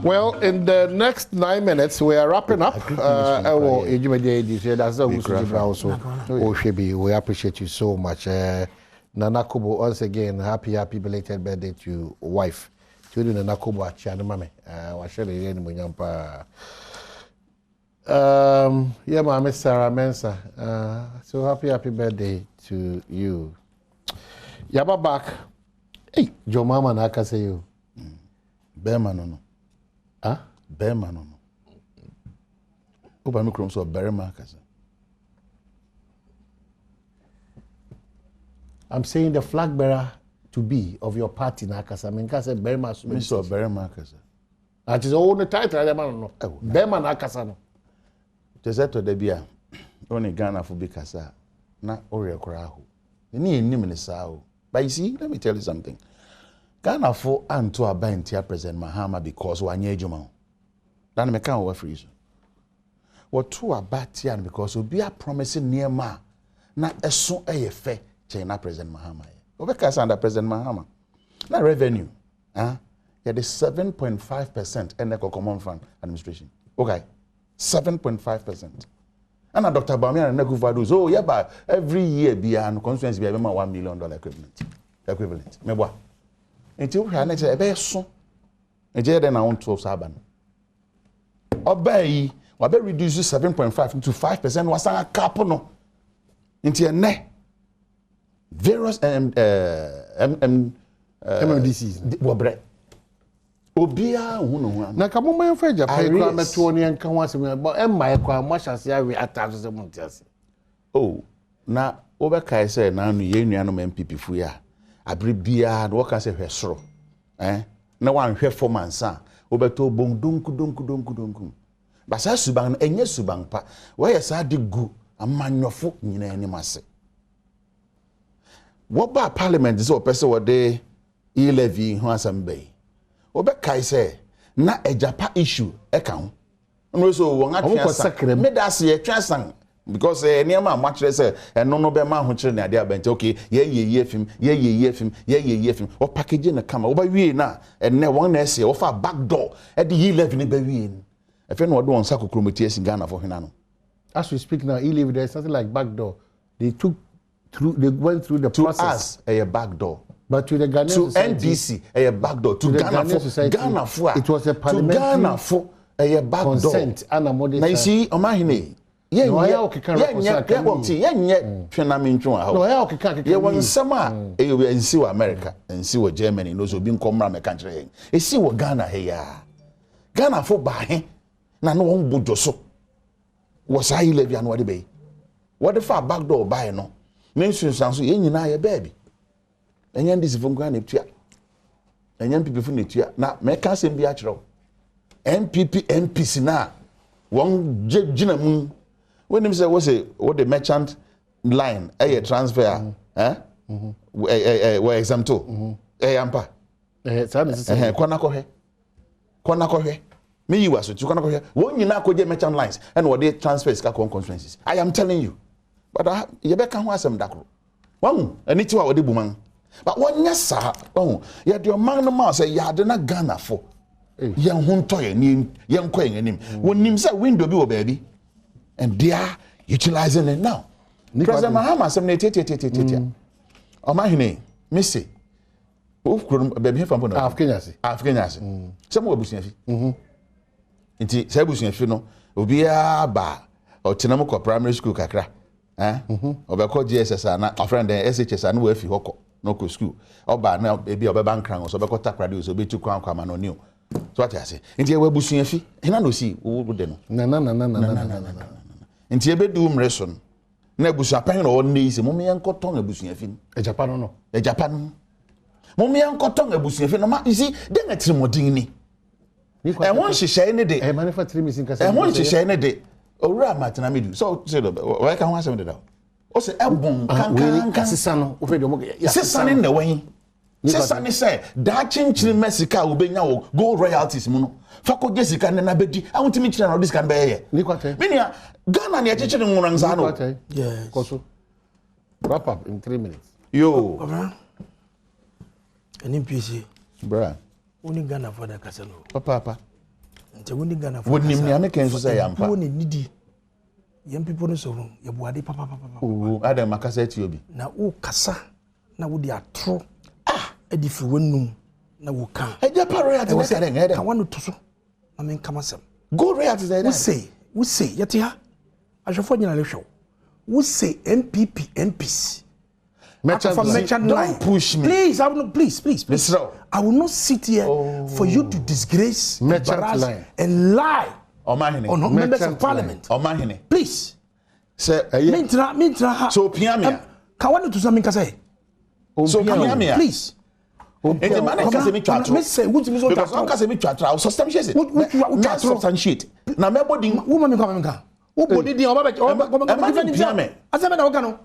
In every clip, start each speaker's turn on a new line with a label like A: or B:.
A: Well, in the next 9 minutes, we are wrapping up. Ɛwɔ edwumadie yi di so yɛda sɛ owusu gyina wo so ɔhwɛ bi. We appreciate you so much. Nana Kobo, once again, happy, happy belated birthday to wife. Tí o di Nana Kobo akyia ne ma me. Wahyɛ ne yere animuonyam paa. Yeah, maame Sarah Mensah. So happy, happy birthday to you. Yaba back. Hey, Joe Mama na aka sɛ yi o.
B: Bɛrima no.
A: Ah?
B: Bɛrima no. Woba me kurom sɛ ɔbarima akasa.
A: I'm saying the flag bearer to be of your party na akasa. Menka sɛ barima so.
B: Me sɛ ɔbarima akasa.
A: Ati sɛ ɔwɔ ne title ayɛ ma no. Bɛrima na akasa no.
B: Kyɛ sɛ tɔ da bi a wo ne Ghanafo bi kasa a na wowerɛ koraa ho. Ne yɛnnim ne saa o. But you see, let me tell you something. Ghanafo anto aba ntia President Mahama because wanyɛ adwuma o. Na ne meka wɔ afiri so. Wɔto aba tia no because obi a promise nneɛma a na ɛso ɛyɛ fɛ kyɛn na President Mahama yɛ. Wɔbɛka sɛ under President Mahama na revenue, ah, yɛde 7.5% ɛna ɛkɔ Common Fund administration. Okay, 7.5%. Ɛna Dr. Bawumia and Akufo-Addo so yɛba every year biara no, constituency biara bɛma $1 million equivalent. Mɛboa. Nti wohwɛ a na kyerɛ ɛbɛyɛ so. Nti yɛ dɛn na wonto saa aba no? Ɔbaa yi wabɛ reduce 7.5 to 5%, wasan a cap no. Nti ɛnɛ various M M
A: MMDCs.
B: Wɔbrɛ obiara hu ne ho ano.
A: Na ka mo mma yɛmfa agyapa yi koraa
B: Arrears.
A: mɛtoɔ ne yɛnka ho asɛm bɔ ɛmma yɛ koraa mo ahyɛ ase awe ata so sɛ mo nte ase.
B: Oh, na wobɛkae sɛ naano yɛn nuanom NPP fo yi a abere biara no wɔka sɛ hwɛ soro na wanhwɛ fam ansa a wobɛtɔ bom donku donku donku donku ba. Saa suban no ɛnyɛ suban pa. Wɔyɛ saa de gu amanyɔfo nyinaa anim ase. Wɔbaa parliament sɛ wɔpɛ sɛ wɔde e-levy ho asɛm bɛyi, wobɛkae sɛ na agyapa issue ɛka ho no, so wɔn atwe
A: Ɔmo kɔ
B: asan
A: sakra mu.
B: Meda ase, yɛtwe asan because nneɛma a moakyerɛ sɛ ɛno no bɛma ahokyere ne adeɛ aba. Nti okay, yɛyɛ yi afim, yɛyɛ yi afim, yɛyɛ yi afim, wɔ package no kama wɔbɛwie no a, ɛnnɛ wɔn na ɛsɛ wɔfa back door ɛde e-levy no bɛwie no. Ɛfɛ na wɔde wɔn nsa kokuromoti asi Ghanafoɔ hwena no.
A: As we speak now, e-levy, there is something like back door. They took through, they went through the
B: To
A: process.
B: us ɛyɛ back door.
A: But to the Ghanaian
B: To
A: society,
B: NDC ɛyɛ back door. To
A: to the
B: Ghana
A: Ghanaian
B: fo
A: society,
B: Ghana fo a
A: it was a
B: to
A: parliamentary
B: Ghana fo ɛyɛ back door.
A: consent. Ana mo de
B: Na you
A: sign.
B: see, ɔmahene,
A: Na ɔyɛ
B: yɛnyɛ
A: ɔkeka record sɛ
B: yɛnyɛ
A: aka
B: yɛwɔ
A: ne
B: ti yɛnyɛ twename ntwe wɔ ha o.
A: Na ɔyɛ ɔkeka keka
B: Yɛwɔ
A: ne.
B: nsɛm a ɛyɛ nsi wɔ America, nsi wɔ Germany no so obi nkɔ mmra mɛka nkyerɛ yɛn. Esi wɔ Ghana ha yi a Ghana fo baahe na ne wɔn bo dwo so wɔ saa e-levy ano wɔde bɛyi wɔde fa back door baeɛ no ne nsunsuanso. Yɛn nyinaa yɛ baabi, ɛnyɛ NDC fo nkoa na etua, ɛnyɛ NPP fo na etua. Na mɛka asɛm bi akyerɛ wo, NPP MPs na wɔn gye gyina mu, wɔnim sɛ wɔsɛ wɔde merchant line ɛyɛ transfer a ɛ ɛ ɛ wɔ exempt o, ɛyɛ ampa.
A: Saa na ɛsɛ sɛ.
B: Ɛhɛn, kɔ na kɔhwɛ, kɔ na kɔhwɛ, meyi wa so ti, kɔ na kɔhwɛ. Wɔn nyinaa kɔgye merchant lines ɛna wɔde transfer sika kɔ constituencies. I am telling you, but yɛbɛka ho asɛm dakoro. Wɔn ɛni ti wa wɔde bu man, but wɔnyɛ saa. Wɔn yɛde ɔman no ma sɛ yɛade na Ghana fo yɛn ho ntɔ yɛn ni yɛn kɔ yɛn anim. Wɔnim sɛ window bi wɔ baabi and they are utilizing it now. President Mahama asɛm na etietietietietia. Ɔmahene, mese wo kuro no baabi hefa mpo na
A: Af Kenya se.
B: Af Kenya ase sɛ mo wɔ abusuafi, nti saa abusuafi no obiara ba ɔtena mu kɔ primary school kakra, eh? Ɔbɛkɔ JSS a na ɔfrɛ no dɛn, SHS a na wafi hɔ kɔ na ɔkɔ school. Ɔba na ebi a ɔbɛba Nkran o, sɛ ɔbɛkɔ Takoradi o, sɛ ɔbɛtu kwan kɔ ama no ɔni o so ate ase. Nti ɛwɔ abusuafi hena na osi wo de no?
A: Nana nana nana nana nana.
B: Nti ebedu mmere so no na abusuapanyin na ɔwɔ nne yi sɛ mo yɛnkɔtɔn abusuafi no.
A: Agyapa no.
B: Agyapa no, mo yɛnkɔtɔn abusuafi no ma. You see, den na tirimɔden ni ɛho nhyehyɛe ne de.
A: Ɛyɛ ma ne fa tiri mi si nkasa.
B: Ɛho nhyehyɛe ne de, owura Martin Amidu sɛ ɔsɛ ɔyɛ ka ho asɛm deda o, ɔsɛ ɛbɔn kankankan.
A: Sisa no wofɛ deɛ ɔmo
B: sisa ne na wɔn sisa ne sɛ daakye nkyiri mɛ sika a wobɛnya wɔ gold royalties mu no fa kɔgye sika ne na bɛdi a wontumi kyerɛ na ɔde sika no bɛyɛ yɛ.
A: Ni kwatɛ.
B: Me nua, Ghana ne ɛkyekyere nwora nsaa no.
C: Yes.
A: Kɔ so. Wrap up in 3 minutes.
B: Yo.
C: Kwabena, ɛne mpiesie.
B: Bra.
C: Wo ne Ghanafoɔ da kasa no.
B: Papaapa.
C: Nti wo ne Ghana fo
B: Wɔnim nea meka nso sɛ ɛyɛ ampa.
C: Wo ne nidi. Yɛn people no so no yɛ bu ade papapapa.
B: Oo adɛn makasa atia obi.
C: Na wo kasa na wo de atoro. Ah! Ɛde firi w'anum na wo ka.
B: Ɛgya pa royalty na ɛka dɛn ɛyɛ dɛn.
C: Ka w'ano to so na menka m'asɛm.
B: Gold royalty na ɛyɛ dɛn.
C: Wo se wo se yɛte ha ahwɛfoɔ nyina rehwɛ wo. Wo se NPP MPs
A: Merchant line.
C: Merchant
B: Don't
C: line.
B: push me.
C: Please, I will not, please, please, please.
B: Mesrɛ wo.
C: I will not sit here
B: oh.
C: for you to disgrace,
A: Merchant
C: embarrass,
A: line.
C: and lie
B: Ɔmahene.
C: on members of
A: Merchant
C: parliament.
B: Ɔmahene.
C: Please.
B: Sɛ ɛyɛ.
C: Mentra, mentra ha.
B: So opia me a.
C: Ka wani to sa menka sɛ.
B: So opia me a.
C: Please.
B: Nti ma ne nka sɛ metwa atoro.
C: Mesɛ wotumi sɛ
B: Because ɔnka sɛ metwa atoro, I will substantiate it.
C: Wotwa
B: Mɛ
C: atoro.
B: substantiate. Na mɛbɔ din.
C: Wo ma me nkwa me nka. Wobɔ din din ɔba bɛ ɔba bɛ
B: Ɛma ne mpia me.
C: Asɛm bɛ na woka no.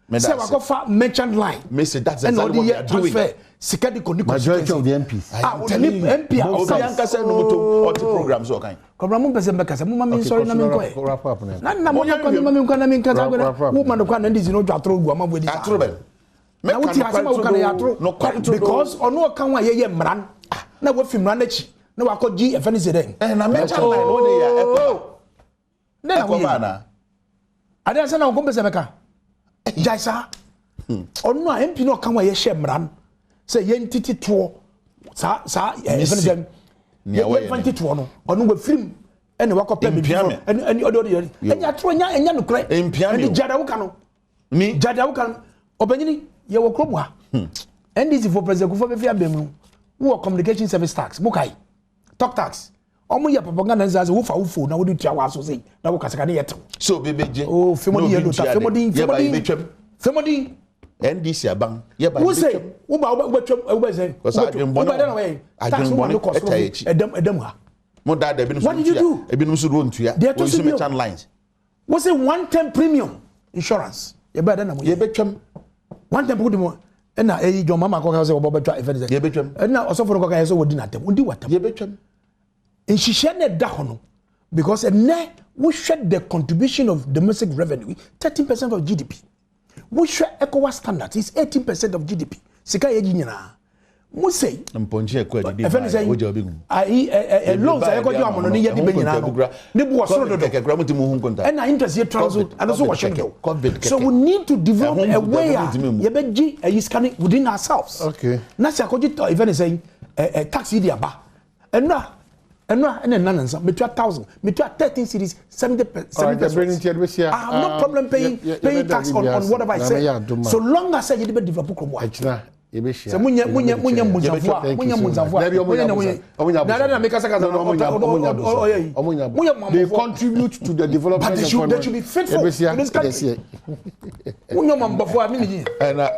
C: Sɛ wakɔfa merchant line.
B: Mese that's
C: ɛna
B: exactly
C: ɔde
B: what we
C: yɛ
B: are doing.
C: transfer sika de kɔ ne
A: Majority of the MPs.
C: Ah,
B: I am telling you.
C: MP a
B: Obi
C: ɔka.
B: ankasa no to ɔte program so ɔkan.
C: Kɔbra mo mpɛ sɛ mbɛkasa mo ma mi nsɔre na mi nkɔ yɛ.
A: Wrap up na.
C: Na na mo nyɛ kɔ mi ma mi nkɔ na mi nkasa
A: Wrap- wrap up.
C: wo ma no kɔ na ndc no dwa atoro gu ama mo adi saa.
B: Atoro bɛn.
C: Na wo ti asɛm a woka no yɛ atoro.
B: Nokware to
C: Because ɔno ɔka ho a yɛyɛ mmara no na wafi mmara no akyi na wakɔ gye ɛfɛ ne sɛ dɛn.
B: Eh na merchant line wo de ya ɛkɔ.
C: Ne na
B: Ɛkɔ
C: woyɛ.
B: ba na.
C: Ade asɛ na wɔn mpɛ sɛ bɛka. Gyae saa. Ɔno a MP no ɔka ho a yɛhyɛ mmara no sɛ yɛn titi toɔ saa saa ɛfɛ ne sɛ
B: Nea wɔyɛ
C: yɛmfa
B: no.
C: ntete toɔ no ɔno wafirim ɛna wakɔpɛ biribi
B: Mpia
C: foforɔ
B: me.
C: ɛne ɛne ɔde ɔde yɛ ɛnyɛ atoro ɛnyɛ ɛnyɛ nokorɛ
B: Mpia me
C: ɛne
B: o.
C: gyada woka no
B: Ni
C: gyada woka no ɔbɛnyini yɛwɔ kurom ha NDC fo president Kufuor bɛfi abɛn mu no wowɔ communication service tax mokae talk tax ɔmo yɛ propaganda nsa sɛ wofa wo phone na wode tua w'aso sei na wokasaka ne yɛ tew
B: sɛ obi bɛgye.
C: o femodi yɛ dota femodi
B: Yɛba
C: femodi
B: yɛbɛtwam.
C: femodi
B: NDC aban yɛba
C: wo se
B: yɛbɛtwam.
C: woba wobɛtwam wobɛsɛ
B: Because adwenbɔne
C: wobɛdɛ na wɔyɛ tax wo ma no kɔ
B: adwenbɔne
C: soro
B: ɛta akyi.
C: ɛdam ɛdam ha
B: Mo da da ebinom
C: What did you do?
B: Ebinom nso do ntua.
C: Deɛ ɛtɔ
B: Wɔyi
C: so
B: so
C: bio.
B: merchant lines.
C: wo se one time premium insurance yɛbɛyɛ dɛ na mo yɛ
B: Yɛbɛtwam.
C: one time wodi mu ɛna ɛyi John Mahama kɔka sɛ wɔbɔ bɛtwa ɛfɛ ne sɛ
B: Yɛbɛtwam.
C: ɛna ɔsɔfo no kɔka yɛ sɛ wɔdi n'atɛm wɔdi w'atɛm
B: Yɛbɛtwam.
C: nhyehyɛ na ɛda hɔ no because ɛnɛ wohwɛ the contribution of domestic revenue 13% of GDP wohwɛ ECOWAS standard is 18% of GDP sika yɛ gyi nyinaa mo sɛ
B: Mpɔnkye ɛkɔ adidi
C: ɛfɛ ne sɛ
B: wogya obi gu.
C: ayi ɛ ɛ loans a yɛkɔgye amono ne yɛde bɛ nyinaa no ne bu wɔ soro dodo
B: Kɛkɛ kura mo ti mu hu nkonta.
C: ɛna interest yɛ tura so
B: Covid,
C: ɛno so wɔ
B: Covid
C: hyɛ
B: kɛkɛ,
C: dodo
B: Covid kɛkɛ.
C: so we need to develop
B: Ɛho
C: a way a
B: nkonta mo ntumi mmu.
C: yɛbɛgye ɛyi sika no within ourselves
A: Okay.
C: na sɛ akɔgye tɔ ɛfɛ ne sɛ ɛ ɛ tax yi de aba ɛnura ɛnura ɛna ɛna ne nsa metua 1,000 metua 13 cedis 70
A: All right,
C: 70
A: the brain
C: pesewas.
A: nti
C: I have no problem paying tax on whatever I say so long as sɛ yɛde bɛ develop kurom wa
A: Ɛkyina yɛbɛhyia.
C: sɛ munyɛ munyɛ munyɛ mbunsanfo a munyɛ mbunsanfo a munyɛ na munyɛ na na na mi kasa kasa na ɔyɛ yi munyɛ
A: They
C: mɔmɔfo
A: contribute to the development
C: But they should be faithful to this country.
A: country.
C: munyɛ mɔmɔfo a mi ni yi.
B: Ɛna